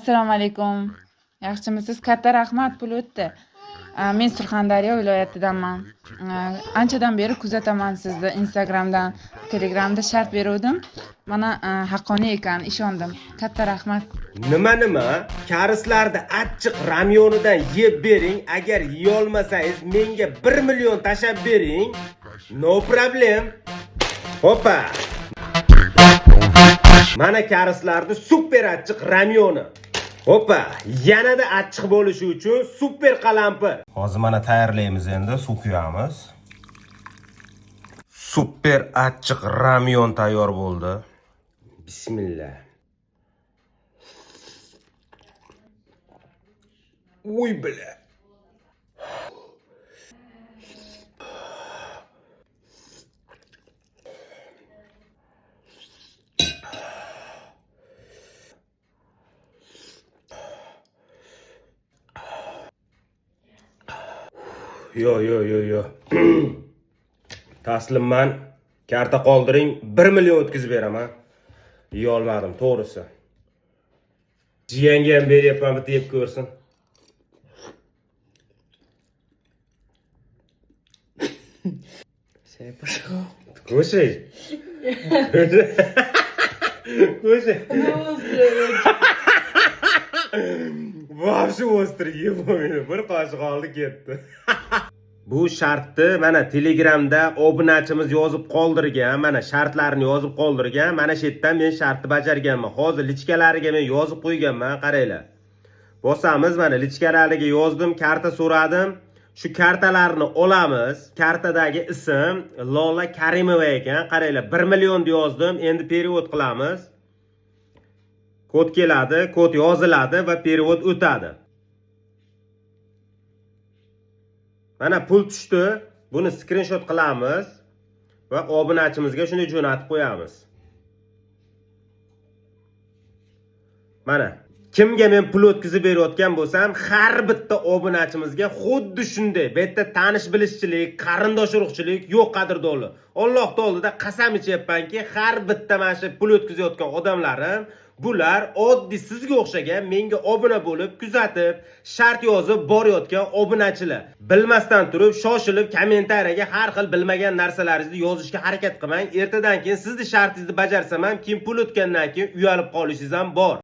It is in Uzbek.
Assalomu alaykum. Yaxshimisiz? Katta rahmat, pul o'tdi. Men Surxondaryo viloyatidanman. Anchadan beri kuzataman sizni Instagramdan, Telegramda shart beruvdim. Mana haqqoniy ekan, ishondim. Katta rahmat. Nima nima? Karislarni achchiq ramyonidan yeb bering. Agar yeyolmasangiz menga 1 million tashlab bering. No problem. Hoppa. Mana karislarni super achchiq ramyoni. Hoppa, yanada achchiq bo'lishi uchun super qalampir. Hozir mana tayyorlaymiz endi, suv quyamiz. Super achchiq ramyon tayyor bo'ldi. Bismillah. Uy бля. Yo yo yo yo. Taslimman. Karta qoldiring, 1 million o'tkazib beraman. Yeyolmadim, to'g'risi. Jiyanga ham beryapman, bitta yeb ko'rsin. Все, я пошел. Кушай. Кушай. Вообще острый yeb bo'lmaydi. Bir qoshiq oldi ketdi. Bu shartni mana Telegramda obunachimiz yozib qoldirgan, mana shartlarini yozib qoldirgan. Mana shu yerdan men shartni bajarganman. Hozir lichkalariga men yozib qo'yganman, qaranglar. Bosamiz, mana lichkalariga yozdim, karta so'radim. Shu kartalarni olamiz. Kartadagi ism Lola Karimova ekan. Qaranglar, 1 million yozdim. Endi perevod qilamiz. Kod keladi, kod yoziladi va perevod o'tadi. Mana pul tushdi. Buni skrinshot qilamiz va obunachimizga shuni jo'natib qo'yamiz. Mana kimga men pul o'tkazib berayotgan bo'lsam, har bitta obunachimizga xuddi shunday. Bu yerda tanish bilishchilik, qarindosh urug'chilik yo'q, qadrdonlar. Alloh oldida qasam ichyapmanki, har bitta mana shu pul o'tkazayotgan odamlarim bular oddiy sizga o'xshagan menga obuna bo'lib, kuzatib, shart yozib borayotgan obunachilar. Bilmasdan turib, shoshilib kommentariyaga har xil bilmagan narsalaringizni yozishga harakat qilmang. Ertadan keyin sizni shartingizni bajarsam ham, keyin pul o'tgandan keyin uyalib qolishingiz ham bor.